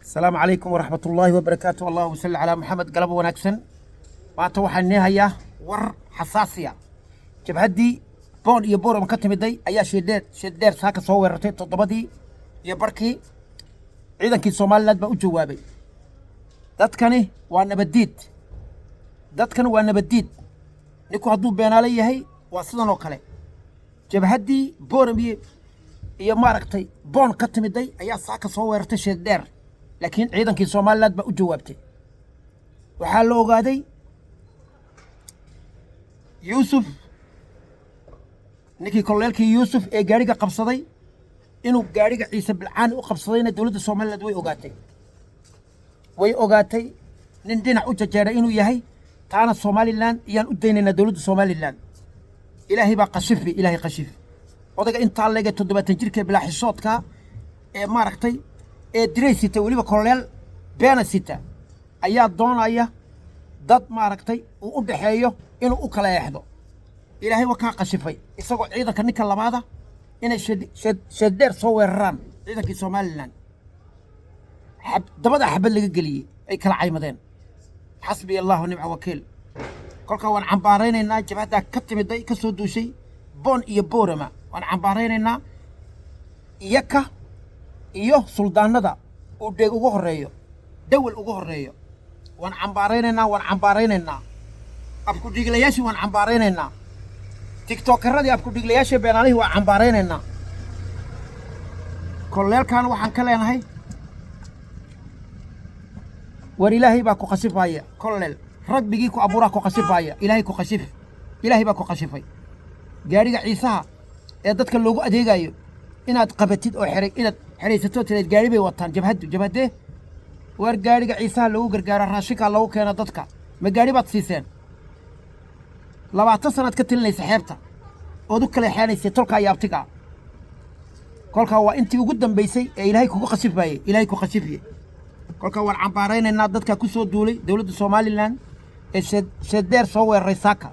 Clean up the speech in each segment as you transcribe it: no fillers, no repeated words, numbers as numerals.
Asalaamu calaykum waraxmat ullaahi wabarakaatu. Allahuma salli calaa Maxamed. Galaba wanaagsan. Maanta waxaan nii hayaa war xasaasiya. Jabhaddii Boon iyo Boorama ka timiday ayaa Sheeddheer saaka soo weerartay 7:30. Ciidankii Somaliland baa u jawaabay. Dadkani waa nabaddiid, dadkani waa nabaddiid. Ninku hadduu beenaale yahay, waa sidan oo kale. Jabhaddii Booram iyo maaragtay Boon ka timiday ayaa saaka soo weerartay Sheeddheer, laakiin ciidankii Somaliland baa u jawaabtay. Waxaa la ogaaday Yuusuf, ninkii kololeelkii Yuusuf ee gaadhiga qabsaday, inuu gaadhiga Ciise Bilcaani u qabsadayna dowladda Somaliland way ogaatay, way ogaatay nin dhinac u jajeedhay inuu yahay. Taana Somaliland iyaan u daynaynaa, dowladda Somaliland. Ilaahay baa qashifi, Ilaahay qashif odayga intaa leege 70 jirka, bilaa xishoodka ee maaragtay ee diray sita, weliba kololeel beena sita, ayaa doonaya dad maaragtay uu u dhaxeeyo inuu u kala eexdo. Ilaahay waa kaa qashifay isagoo ciidanka ninka labaada inay Sheeddheer soo weeraraan. Ciidankii Somaliland dabada xabad laga geliyey, ay kala caymadeen. Xasbiya Allahu nimca wakiil. Kolkaa waan cambaaraynaynaa jabhaddaa ka timiday, ka soo duushay Boon iyo Boorama. Waan cambaaraynaynaa iyaka iyo suldaanada uu Dheeg ugu horreeyo, Dawal ugu horreeyo. Waan cambaaraynaynaa, waan cambaaraynaynaa. Afkudhiiglayaashii waan cambaaraynaynaa. Tiktokaradii afkudhiiglayaashii beenaalihii waan cambaaraynaynaa. Kolleelkan waxaan ka leenahay: war Ilaahay baa ku khasifaya. Kolleel ragbigii ku abuuraa ku khasifaya. Ilaahay ku khashif, Ilaahay baa ku khashifay. Gaadhiga Ciisaha ee dadka loogu adeegayo inaad qabatid oo xeray, inaad xeraysato, tiraad gaadhi bay wataan jabhaddu. Jabhaddee? War gaadhiga Ciisaha loogu gargaara, raashinkaa loogu keena dadka. Ma gaadhi baad siiseen? 20 sanaad ka talinaysa xeebta ood u kala xeanaysay tolkaa iyo abtigaa. Kolkaa waa intii ugu dambaysay ee Ilaahay kugu khasifayey, Ilaahay ku khasifye. Kolkaa waan cambaaraynaynaa dadka ku soo duulay dowladda Somaliland ee Sheeddeer soo weeraray saaka,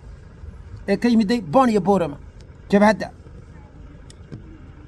ee ka yimiday Boon iyo Boorama jabhadda.